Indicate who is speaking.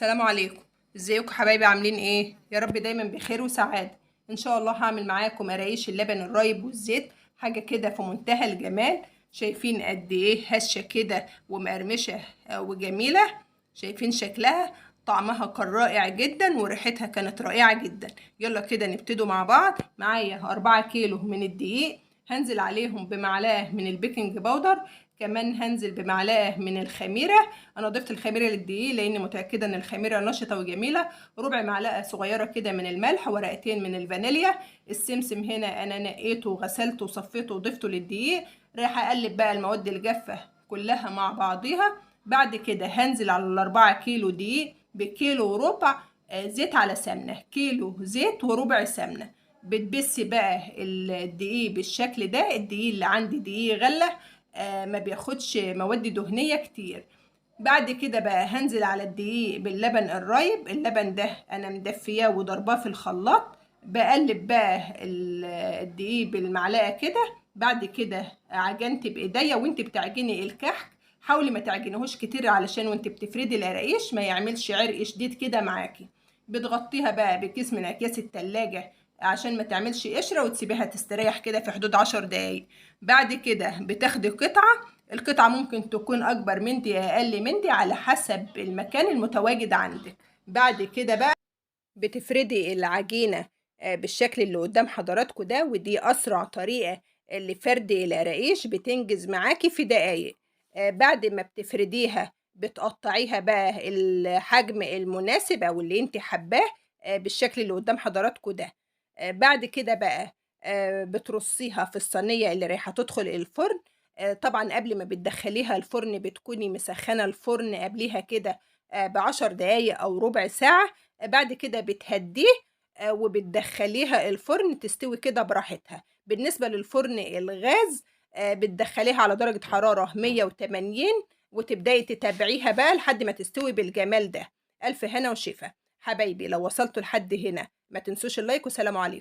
Speaker 1: السلام عليكم. ازيكم حبايبي؟ عاملين ايه؟ يا رب دايما بخير وسعادة. ان شاء الله هعمل معاكم قرايش اللبن الرايب والزيت، حاجة كده في منتهى الجمال. شايفين قد ايه هشه كده ومقرمشه وجميلة؟ شايفين شكلها؟ طعمها كان رائع جدا وريحتها كانت رائعة جدا. يلا كده نبتدوا مع بعض. معايا 4 كيلو من الدقيق، هنزل عليهم بمعلقه من ال baking powder، كمان هنزل بمعلقه من الخميره. انا ضفت الخميره للدقيق لاني متاكدة ان الخميره نشطة وجميلة. ربع معلقه صغيرة كده من الملح، ورقتين من الفانيليا. السمسم هنا انا نقيته وغسلته وصفيته وضفته للدقيق. رايحة اقلب بقى المواد الجافه كلها مع بعضيها. بعد كده هنزل على 4 كيلو دقيق بكيلو وربع زيت على سمنه، كيلو زيت وربع سمنه. بتبسي بقى الدقيق بالشكل ده. الدقيق اللي عندي دقيق غله، ما بياخدش مواد دهنية كتير. بعد كده بقى هنزل على الدقيق باللبن الرايب. اللبن ده انا مدفياه وضرباه في الخلاط. بقلب بقى الدقيق بالمعلقه كده. بعد كده عجنت بايديا. وانت بتعجني الكحك حاولي ما تعجنيهوش كتير علشان وانت بتفردي القراقيش ما يعملش عرق شديد كده معاكي. بتغطيها بقى بكيس من اكياس التلاجة عشان ما تعملش قشرة، وتسيبيها تستريح كده في حدود 10 دقايق. بعد كده بتاخدي قطعه، القطعة ممكن تكون اكبر من دي اقل من دي على حسب المكان المتواجد عندك. بعد كده بقى بتفردي العجينة بالشكل اللي قدام حضراتكم ده، ودي اسرع طريقه لفرد القراقيش، بتنجز معاكي في دقايق. بعد ما بتفرديها بتقطعيها بقى الحجم المناسب او اللي انت حباه بالشكل اللي قدام حضراتكم ده. بعد كده بقى بترصيها في الصينية اللي رايحة تدخل الفرن. طبعا قبل ما بتدخليها الفرن بتكوني مسخنه الفرن قبليها كده ب10 دقايق او ربع ساعة. بعد كده بتهديه وبتدخليها الفرن تستوي كده براحتها. بالنسبة للفرن الغاز بتدخليها على درجه حرارة 180 وتبداي تتابعيها بقى لحد ما تستوي بالجمال ده. الف هنا وشفا حبايبي. لو وصلتوا لحد هنا ما تنسوش ال like، وسلام عليكم.